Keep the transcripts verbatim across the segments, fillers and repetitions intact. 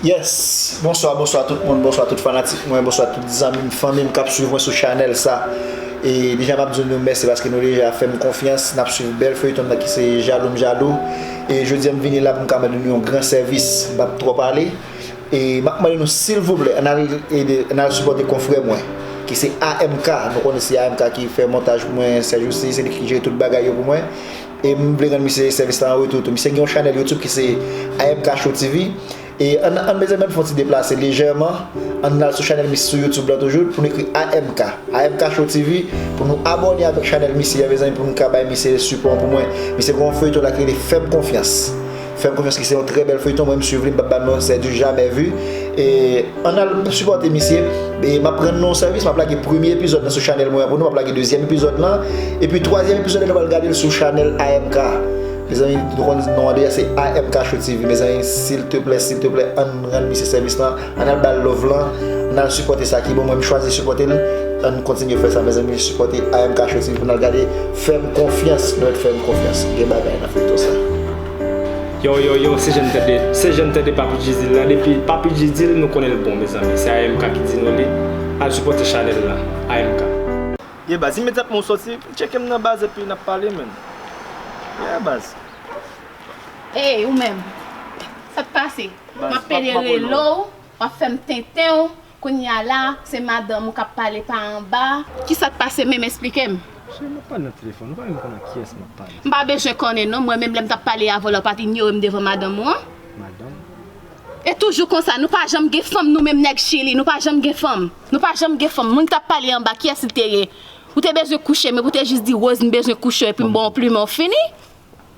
Yes, bonswa, bonswa tout moun, bonswa tout fanatik mwen, bonswa tout zanmi m, fanmi m k ap swiv mwen sou chanèl sa. E deja m ap di nou mèsi paske nou deja fè m konfyans, n ap swiv bèl feyton nan ki se Jalou m Jalou. E jodi a m vini la pou m ka mande nou yon gran sèvis, m p ap twò pale. E m ap mande nou silvouplè, ann al ede, ann al sipòte konfrè mwen ki se A M K. Nou konnen se A M K ki fè montaj pou mwen sèjousi, se li ki jere tout bagay yo pou mwen. E m vle rann misye sèvis la an retou tou. Misye gen yon chanèl YouTube ki se A M K Show T V. E ann, ann, mezanmi, ann fè yon ti deplase lejèman. Ann al sou chanèl misye sou YouTube la toujou pou nou ekri A M K, A M K Show T V, pou nou abòne avèk chanèl misye a, mezanmi, pou nou ka bay misye sipò pou mwen. Misye gen yon feyton la ki rele Fè m konfyans. Fè m konfyans ki se yon trè bèl feyton, mwen m swiv li, m p ap ba nou, c'est du jamais vu. E ann al sipòte misye. E m ap rann nou yon sèvis, m ap lage premye epizòd nan sou chanèl mwen an pou nou, m ap lage dezyèm epizòd lan. Epi twazyèm epizòd la nou pral gade l sou chanèl A M K. Mezanmi, nou konn non an deja se A M K Show T V. Mezanmi, silteplè, silteplè, ann rann misye sèvis lan, ann al ba l love lan, ann al sipòte sa ki bon. Mwen m chwazi sipòte l. Ann kontinye fè sa, mezanmi, sipòte A M K Show T V pou n al gade Fè m konfyans. Nou mèt fè m konfyans. Gen bagay nan feyton sa. Yo, yo, yo, se jan n tande, se jan n tande Papi Djizil la. Depi Papi Djizil, nou konnen l bon, mezanmi. Se A M K ki di nou li. Al sipòte chanèl la, A M K. Ye baz, imedyatman w sòti, tcheke m nan baz epi n ap pale, menn. Ye baz. Ey, ou menm. Sa k pase? M ap pede rele w, w ap fè m tenten w. Kounye a la, se madanm ou k ap pale pa anba. Kisa k pase menm? Esplike m. Cheri, m ap pale nan telefòn. Ou pa menm konn ak kiyès m ap pale. M pa bezwen konnen non. Mwen menm lè m t ap pale avè w la, ou pa t inyore m devan madanm ou an? Madanm? E toujou konsa, nou pa janm gen fanm, nou menm nèg Chili, nou pa janm gen fanm. Nou pa janm gen fanm. Moun k t ap pale anba, kiyès li te ye? Ou te bezwen kouche m, epi w te jis di, Rose, m bezwen kouche w, epi m ba w yon plimen, w fini?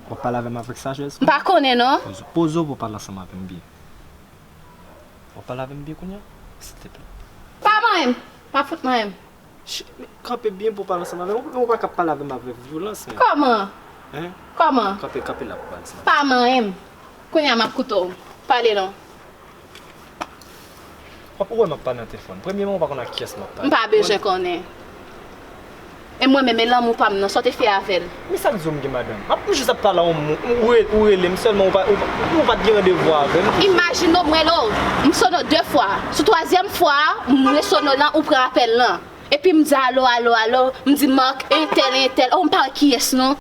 W ap pale avè m avèk sajès? M pa konnen non. Poze, poze w pou w pale ansanm avè m byen. W ap pale avè m byen kounye a? Silteplè. Pa manyen m. Pa fout manyen m. Cheri, men kanpe byen pou w pale ansanm avè m. Ou, ou pa ka pale avè m avèk vyolans, men. Kòman? Hein? Kòman? Kanpe, kanpe la pou w pale ansanm avè m. Pa manyen m. Kounye a m ap koute w. Pale non. W ap wè m ap pale nan telefòn. Premyèman, ou pa konn ak kiyès m ap pale. M pa bezwen konnen. E mwen menm, e lanmou pa m nan, sa w te fè avè l? Men sa k di w m gen madanm? M ap, m jis ap pale a yon moun, ou re-, ou rele m sèlman, ou pa, ou, ou pa t gen randevou avè m. Imajine w, m rele w, m sone w de fwa. Sou twazyèm fwa a, m resone w lan, ou pran apèl lan. Epi m di alo, alo, alo, m di Marc, entèl, entèl. Oh, m pa wè kiyès non.